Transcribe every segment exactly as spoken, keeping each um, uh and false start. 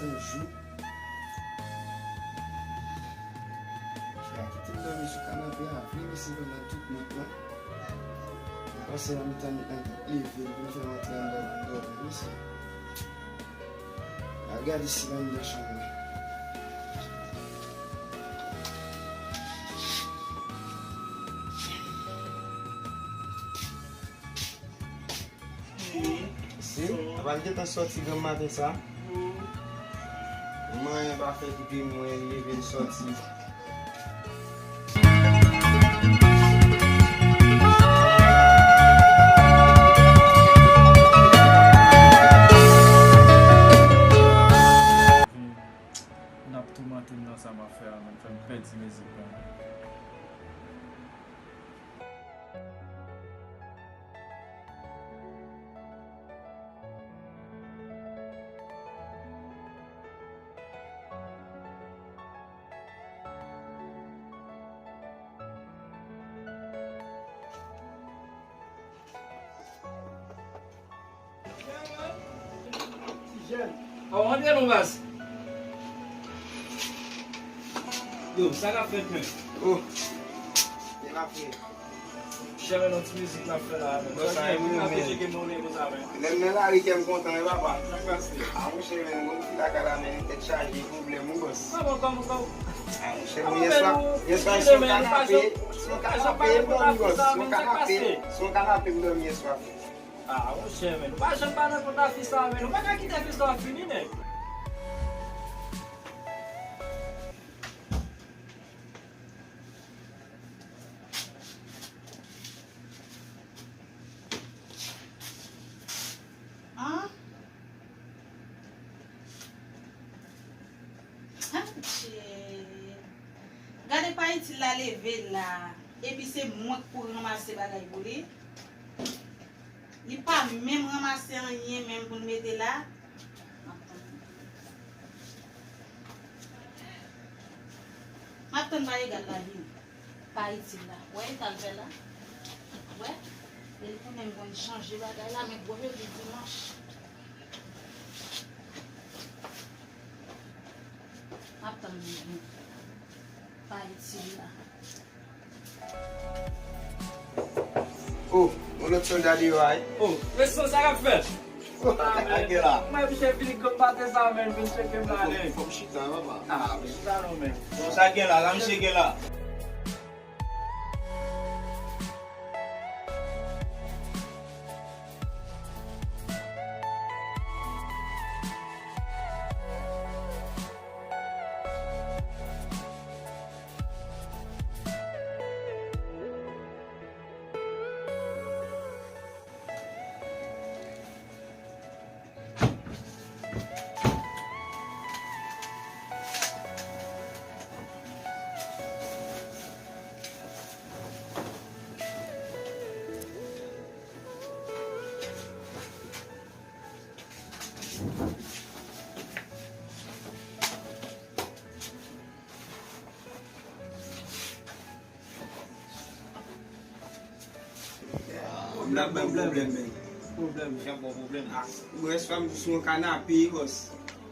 Yon jou, misye a kite m dòmi sou kanape a vre, mesye, pandan tout nwit lan. M panse nan mitan nwit lan, li t leve l pou l fè m antre anndan pou m dòmi, mesye. Al gade si l anndan chanm nan. Si, apa m gentan sòti granm maten sa. Mwen anyen pa fè kite mwen leve l sòti. N ap toumante m nan sa m ap fè a, man. Fè m pèdi mizik la. Aw, antre non baz. Yo, sa k ap fèt menm? Oh, gen afè. Chè, men, yon ti mizik n ap fè la, men. Bon, sa, sa, men, men. Lè m nan lari, kè m kontan, wi, papa. Sa k pase? A, monchè, men, bon, ti lakay la, men, tèt chaje, pwoblèm, wi, bòs. Kòman, kòman, kòman? A, monchè, men, yèswa, yèswa, se yon kanape, se yon kanape, m dòmi, bòs. Se yon kanape, se yon kanape, m dòmi yèswa. Ah, monchè, men. Ou pa janm pa nan kont a fi sa, men. Ou pa ka kite fi sa fini, nèg. An? Adje. Gade pa itil la leve la. Epi se mwen k pou ranmase bagay pou li. Li pa menm ranmase anyen menm pou l mete la. M ap tann. M ap tann pa egal la vini. Pa itil la. Wè eta l fè la? Wè? E li konnen m konn chanje bagay la, men gwo jodi dimanch. M ap tann li vini. Pa itil la. Oh, yon lòt sòlda deyò a, wi. Oh, mesye, sa k ap fèt? Oh, sa k gen la? Mwen, misye vini gwo maten sa, men, vin tcheke m la, men. Fò m chita, papa. Ah, chita non, men. Bon, sa gen la, sa misye gen la? M ap ban pwoblèm, men. Pwoblèm, jan bon pwoblèm. Ah, bwè, fanm sou yon kanape, bòs.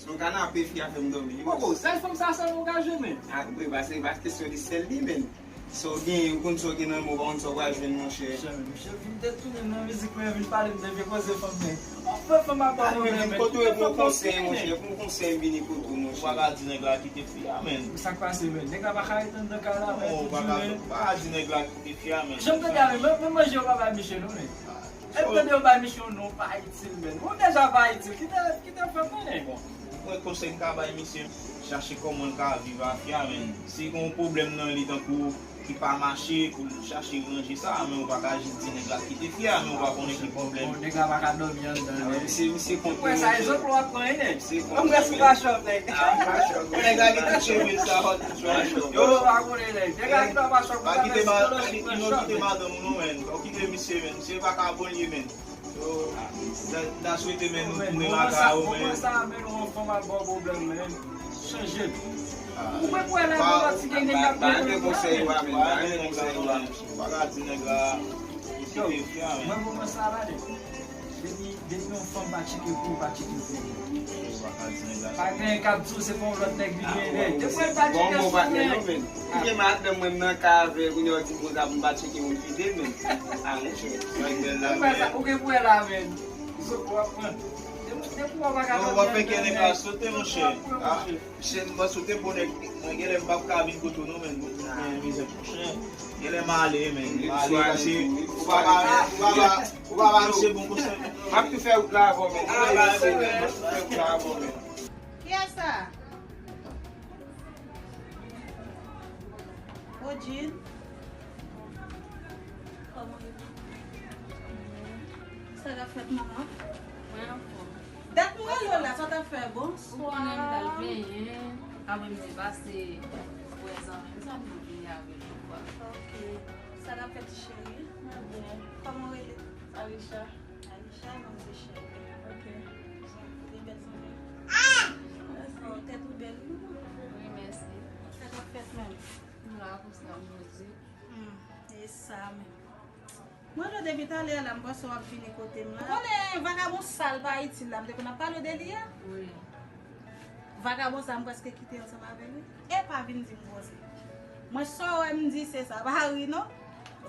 Sou yon kanape, fi a fè m dòmi. Poko, sèl fanm sa sèlman ou ka jwenn, men. Ah, wi, pa se pa kesyon de sèl li, men. Sa w genyen, ou konn sa w gen nan men w, ou pa konn sa w pral jwenn, monchè. Monchè, men, monchè, vin te tounen nan mizik mwen, vin pale m de vye koze fanm, men. Anfen, fanm ap ban pwoblèm, men. Kote w pou konsèy, monchè, pou konsèy m vini kote w, monchè. Ou pa ka di nèg la kite fi a, men. Sa k pase, men? Nèg la pa ka ret anndan kay la, men, tout jounen. Ou pa ka di nèg la kite fi a, men. Jan m tande a, men, men manje yo pa bay misye, non, men. E tande yo bay misye yon non pa itil, men. Ou deja pa itil, kite, kite fanm nan, men. Bon, mwen konsèy m ka bay misye, chache kòman l ka viv a fi a, men. Si gen yon pwoblèm nan li, tankou ki pa mache, pou l chache ranje sa, men ou pa ka jis di nèg la kite fi a, men ou pa konnen ki pwoblèm. Bon, nèg la pa ka dòmi anndan, men. Misye, misye kont. Ou kwè sa, egzanp ou ap pran, wi, nèg? Misye kont. Ou kwè sou pa chòp, nèg? Ah, pa chòp. Nèg la gen tout cheve l sa, hot. Yo, pa konnen, nèg. Nèg la ki pa pa chòp, pa kite ma-, pa kite madanm ou non, men. Pa kite misye, men. Misye pa ka bon li, men. Yo, n a swete, men, nou tounen lakay ou, men. Moman sa, men, yon fanm ap ba w pwoblèm, men. Chanje l. Ou mèt wè la, nou pati gen nèg k ap gen konsèy ou a, men. Pa gen konsèy ou a. Pa ka di nèg la kite fi a, men. Mwen, moman sa la, nèg. Depi, depi yon fanm pa tcheke pou ou, pa tcheke pou ou. Pa gen k ap di w se pa yon lòt nèg li genyen. Depi w pa tcheke sou nèg. Ou gen madanm mwen nan ka avè l, kounye a w di m konsa pou m pa tcheke moun fidèl, men. A, monchè, nèg bèl la, men. Ou gen pou wè la, men. Depi w ap pran. Depi w ap pran. Non, w ap fè kè nèg la sote, monchè. Chen m pa sote bon nèg. Mwen genlè m p ap ka vin kote w non, men. Mwen mizè pou chen. Genlè m ale, men. M ale, paske ou pa ba, ou pa ba, ou pa ba misye bon konsèy. M ap tou fè wout la avè w, men. M ap tou fè wout la avè w, men. Kiyès sa? Odin. Kòman w ye? Sa k ap fèt, manman? Mwen anfòm. Dat m rele w la, sa w t ap fè? Bonswa. Ou konnen m t al benyen. Apre m te pase wè zanmi m, sa m vini avè l yon fwa. Ok. Sa k ap fèt, cheri? Mwen byen. Kòman w rele? Alisha. Alisha, non, se cheri. Ok. Ou gen bèl zanmi. Mèsi. Oh, tèt ou bèl, wi. Wi, mèsi. Sa k ap fèt menm? M la konsa, m poze. Hmm, e sa menm. Mwen, depi talè a la, m panse w ap vini kote m la. Ou konnen vagabon sal pa itil la, m te konn ap pale w de li a? Wi. Vagabon sa, m prèske kite ansanm avè l, wi. E pa vin di m koze. Mwen, sa w wè m di, se sa. Pa ri, non.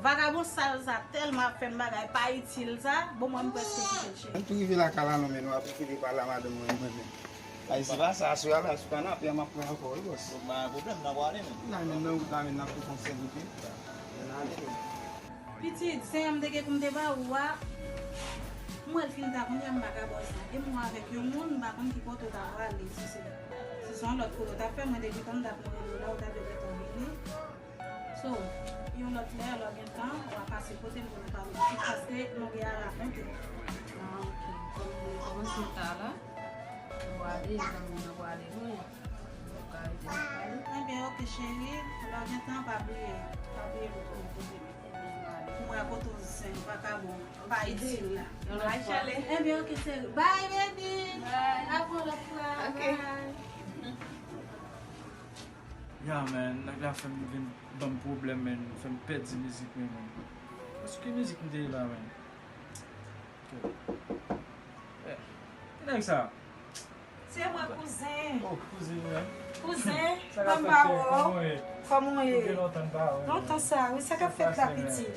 Vagabon sal sa, tèlman ap fè m bagay pa itil sa. Bon, mwen, m prèske kite l, cheri. M tou rive lakay la, non, men nou ap fini pale a madanm mwen, mwen menm. Ay, se pa sa, aswè a la, sou kanapè a, m ap pran ankò, wi, bòs. Bon, pa gen pwoblèm, n a pwale, men. N a menm nan wout la, men n ap tou fè yon sèl wout, wi. N ale, men. Pitit, senyè m te gen pou m te ba ou a, m wè l fin ta kounye a m pa ka ba w sa. E mwen avèk yon moun, m pa konn ki kote w ta prale, si se, si se yon lòt kote w ta fè, mwen depi tan m t ap rele w la, ou ta dwe gentan vini. So, yon lòt lè, lè w gen tan, w a pase kote m pou nou pale pitit, paske nou gen a rakonte. Ah, ok. Kòm, kòmanse ta la, nou prale, zanmi m nan prale lwen. Ebyen, ok, cheri, lè w gen tan, pa bliye, pa bliye pou konnen kote m. Pou mwen, kote w zen, vakabon, pa itil la. Yon lòt fwa. Ebyen, ok, cheri. Bye, baby. Bye. Apre lòt fwa. Ok. Bye. Ya, man, nèg la fè m vin ban m pwoblèm, man. Fè m pèdi mizik mwen, man. Èske mizik m te ye la, man? Ok. Eh, ki nèg sa? Se mwen, kouzen. Oh, kouzen, wi. Kouzen, sa k ap fèt, cheri? Kòman w ye? Kòman w ye? Ou gen lontan n pa wè, man. Lontan sa, wi, sa k ap fèt la, pitit?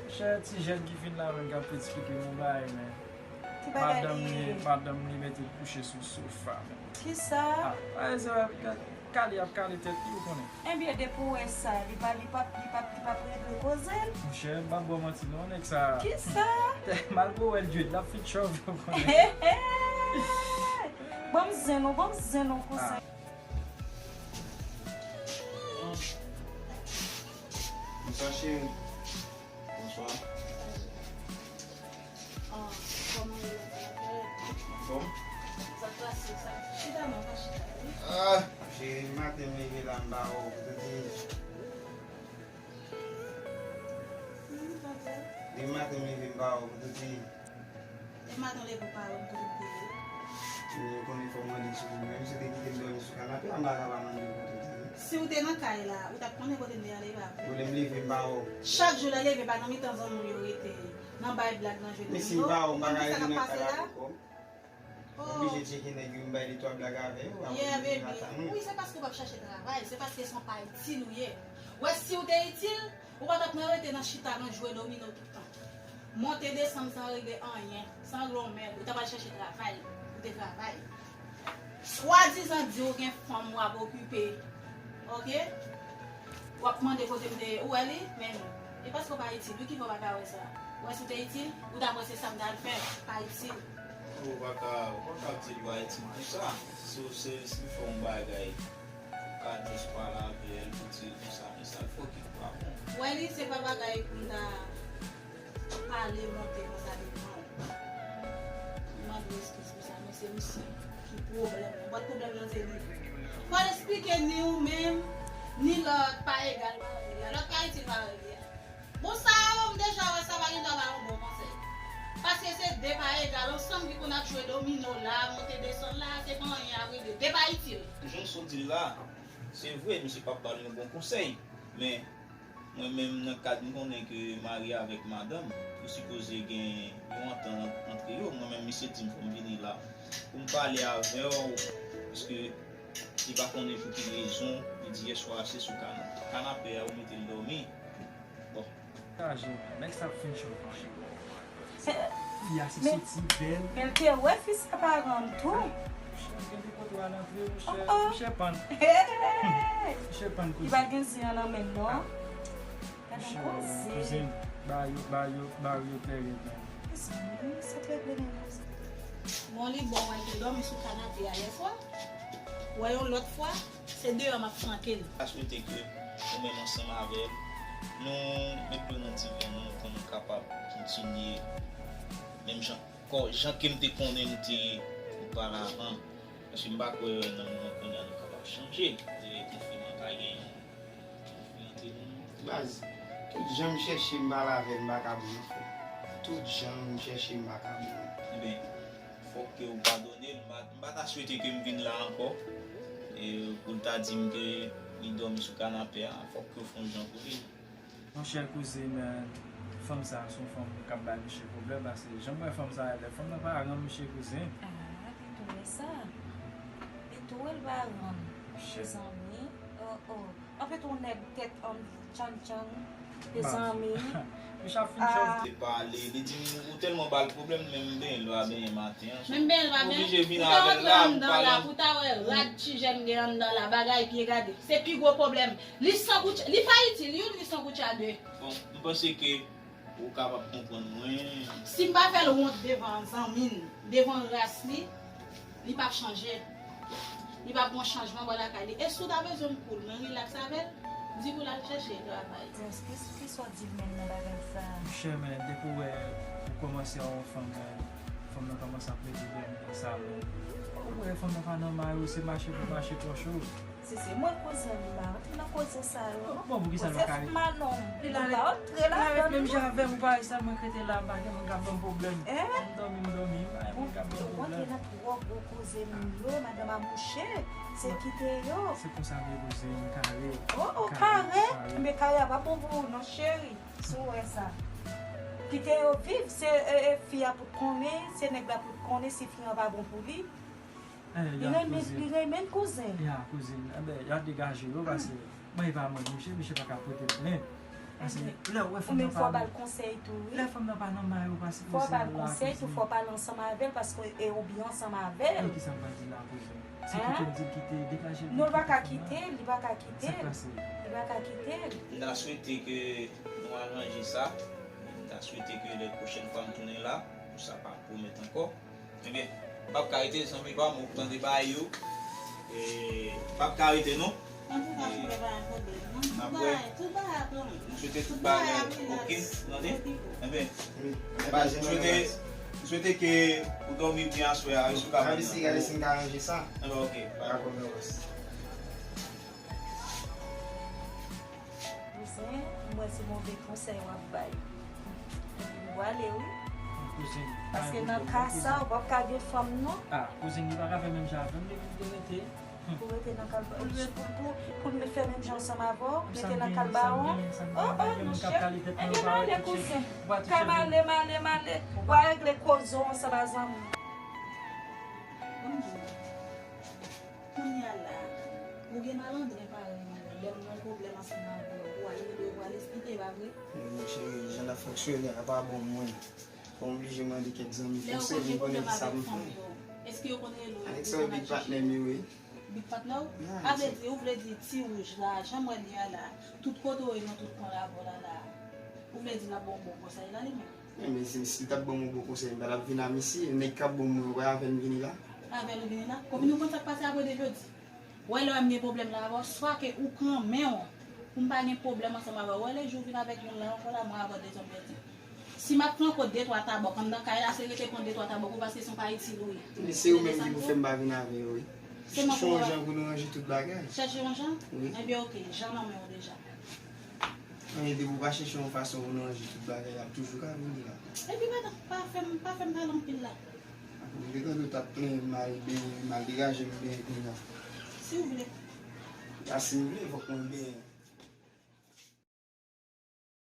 Monchè, ti jèn ki vin la, man, k ap esplike m yon bagay, man. Ki bagay li ye? Madanm li, madanm li mete l kouche sou sofa, man. Kisa? Ah, pa ese, kale ap kale tèt li, ou konnen. Ebyen, depi w wè sa, li pa, li p ap, li p ap, li p ap regle koze l. Monchè, m p ap ba w manti non, nèg sa. Kisa? Malgre w wè l dread, l ap fin chòv, ou konnen. Ban m zen non, ban m zen non, kouzen. Bonswa, cheri. Bonswa. Ah, kòman w ye, Anfòm? Sa k pase, sa? Chita non, pa chita, wi. Ah, cheri, maten m leve la, m pa wè w, pou te di. Wi, tande. Depi maten m leve, m pa wè w, pou te di. Depi maten w leve, w pa wè m, pou te di. Ou konnen fò m mande sou ou menm, si w te kite m dòmi sou kanapè a, m pa ka pa mande w, pou te di. Si w te nan kay la, ou t ap konnen kote m te ale, pa vre? Ou lè m leve, m pa wè w. Chak jou lè leve, pa nan mitan zanmi w yo rete. Nan bay blag, nan jwe domino. Ou konn ki sa k ap pase la? Ou oblije tcheke nèg yo, m bay de twa blag avè yo, apre m vin ata mwen. Wi, se paske w p ap chache travay, se paske se yon pa itil ou ye. Wè, si w te itil, ou pa t ap nan rete nan chita, nan jwe domino tout tan. Monte desann san regle anyen, san granmèd, ou ta pral chache travay, ou te travay. Swadizan di w gen fanm w ap okipe, oke? W ap mande kote m te ye. Ou wè li? Men li. E paske w pa itil, wi, ki fè w pa ka wè sa. Ou wè si w te itil, ou ta kwè se sa m t al fè, pa itil. Ou pa ka, ou pa ka di l pa itil konsa. Si w se, si l fè yon bagay, ou ka jis pale avè l, pou di l konsa, men sa l fè w ki pa bon. Ou wè li, se pa bagay pou m ta pale monte konsa devan w. M mande w eskiz pou sa, men se misye ki pwoblèm nan. Bòt pwoblèm nan se li. Fò l esplike ni ou menm, ni lòt pa egal mari a. Lòt pa itil mari a. Bon, sa yo, m deja wè sa pa gen dwa ba yon bon konsèy. Paske se de pa egal ansanm ki konn ap jwe domino la, monte desann la, se pa anyen ap regle. De pa itil. Jan w sot di l la, se vre, misye p ap ba l yon bon konsèy. Men, Mwen menm nan kad m konnen ke mari avèk madanm, yo sipoze gen yon antant antre yo. Mwen menm misye di m fò m vini la pou m pale avè w, paske li pa konnen pou ki rezon, li di yèswa se sou kana-, kanape a ou mete l dòmi. Bon. Chaje, nèg sa ap fin cho. Fi a se soti bèl. Men l te wè fi sa pa rann tou. Gen de kote w al antre, monchè, monchè pann. Hey! Monchè pann koze. Li pa gen zen an nan men l non. Gade yon koze. Kouzen, ba yo, ba yo, ba yo klere, men. Mezanmi, sa t regle nan koze. Bon, li bon, wè l te dòmi sou kanape a lè fwa. Wè yon lòt fwa, se deyò m ap flanke l. M ta swete ke ou menm ansanm avè l, nou met dlo nan diven nou pou nou kapab kontinye menm jan, kò, jan ke m te konnen nou te ye oparavan. Paske m pa kwè nan moman kounye a nou kapab chanje. E konfliman pa gen yon konfli ant nou. Baz, tout jan m chèche m pale avè l, m pa ka bon non, frè. Tout jan m chèche m pa ka bon non. Ebyen, fòk ke ou padone l. M pa, m pa ta swete ke m vin la ankò, e pou l ta di m ke li dòmi sou kanape a. Fòk ke w fè yon jan pou li. Monchè kouzen, men, fanm sa a se yon fanm k ap bay misye pwoblèm, paske jan m wè fanm sa a ye, fanm nan pa rann misye kouzen. Ah, li tou wè sa. Li tou wè l pa rann. Monchè. Mezanmi. Oh, oh. Anfèt, yon nèg tèt an tchanntchann, mezanmi. Misye ap fin cho. Te pale, li di m, ou tèlman ba l pwoblèm, menm benyen l pa benyen maten an. Menm benyen l pa benyen. Oblije vin avè l la, m pale. Pou ta wè rad ti jèn gen anndan la, bagay pye gade. Se pi gwo pwoblèm. Li san koutcha, li pa itil, youn li san koutcha de. Bon, m panse ke ou kapab konprann mwen. Si m pa fè l wont devan zanmi l, devan ras li, li p ap chanje. Li p ap gen yon chanjman bò lakay li. E si w ta bezwen m koul, mwen rilaks avè l, di pou l al chèche travay. Prince, ki, ki sa w di l menm nan bagay sa a? Monchè, men, depi w wè ou kòmanse a yon fanm, men, fanm nan kòmanse ap mete dòmi nan salon. Ou wè fanm nan pa nan may ou, se mache pou mache twò cho. Si se mwen kouzen m pa antre nan koze sa yo non. Bon, poukisa l pa ka ret? Joseph Manon, li la, li pa antre ladan l non. Menm jan avè m, ou pa wè sèlman k rete la, m pa gen moun k ap ban m pwoblèm. M dòmi, m dòmi, m pa gen moun k ap ban m pwoblèm. Ou antre nan twò gwo koze moun yo, madanm a mouche, se kite yo. Se konsa m ye kouzen, m kare. Oh, oh, kare. Kare. Enben, kare a pa bon pou ou non, cheri, si w wè sa. Kite yo viv, se, e, e, fi a pou t konnen, se nèg la pou t konnen si fi an pa bon pou li. Li renmen, li renmen l kouzen. Ya, kouzin. Enben, y a degaje yo, paske mwen e pa mwen, misye, misye pa ka pote plent. Paske lè w wè fanm nan pa nan, lè fanm nan pa nan may ou, paske fò w ba l konsèy tou, fò w pale ansanm avè l, paske e ou byen ansanm avè l. Kisa m pral di la, kouzin? Si kite m di l kite, degaje l. Non, l pa ka kite, li pa ka kite. Sa k pase? Li pa ka kite. M ta swete ke nou aranje sa. M ta swete ke lè pwochèn fwa m tounen la, pou sa pa pwomèt ankò. Ebyen, m p ap ka rete, zanmi pa m, ou tande bagay yo. E, m p ap ka rete, non. Antouka, frè, pa gen pwoblèm, non. Tout bagay, tout bagay ap bon. M swete tout bagay ok, ou tande? Ebyen, m swete, m swete ke ou dòmi byen aswè a, wi, si w ka vin nan. Gade si, gade si m ka ranje sa. Ebyen, ok, pa gen pwoblèm. Kouzen, m wè se move konsèy w ap bay. Epi m prale, wi. Kouzin, paske nan ka sa, ou p ap ka gen fanm, non. Ah, kouzin, li pa ka fè menm jan avè m, li vin rete. Pou rete nan kal, pou, pou, pou, pou l fè menm jan ansanm avè w, rete nan kal bawon. Oh, oh, non, chè. Ebyen, m ale, kouzen. Ka m ale, m ale, m ale. W a regle koze w ansanm a zanmi w. Bonjou. Kounye a la, ou gen malandren parèy mwen yo, lè m gen yon pwoblèm ansanm avè w, ou al rele yo, ou al esplike, pa vre? Men cheri, jan n ap fonksyone a pa bon pou mwen. Fò m oblije mande kèk zanmi konsèy, m konnen ki sa pou m fè. Èske yo konn rele w? Anèk sa yo big patnè m yo ye. Big patnè w? A vle di, ou vle di Ti Wouj la, jan m wè l ye a la, tout kote w ye nan tout kwen l avè w la la, ou vle di l ap ba w bon konsèy la li menm? Enben, si, si l t ap ban m yon bon konsèy, m pa t ap vin a misye. Nèg k ap ban m mwen, ou wè avè l m vini la. Avè l ou vini la? Konbyen ou konn sa k pase apre de jodi? Ou wè lè w wè m gen pwoblèm la avè w, swa ke ou kanmen w pou m pa gen pwoblèm ansanm avè w. Ou wè lè jou w vin avèk youn la ankò la, mwen avè w de zòm pèdi. Si m ap pran kò de twa tabòk anndan kay la, se rete pran de twa tabòk ou paske se yon pa itil ou ye. Men se ou menm ki pou fè m pa vin avè yo, wi. Chèche yon jan pou nou ranje tout bagay. Chèche yon jan? Wi. Enben, ok, jan nan men w deja. Anyen depi w pa chèche yon fason pou nou ranje tout bagay, y ap toujou ka vini la. Epi pa, pa fè m, pa fè m pale anpil la. Ou te tande w t ap plenyen m mal benyen, mal degaje m benyen kounye a. Si w vle. A si m vle, fòk mwen benyen.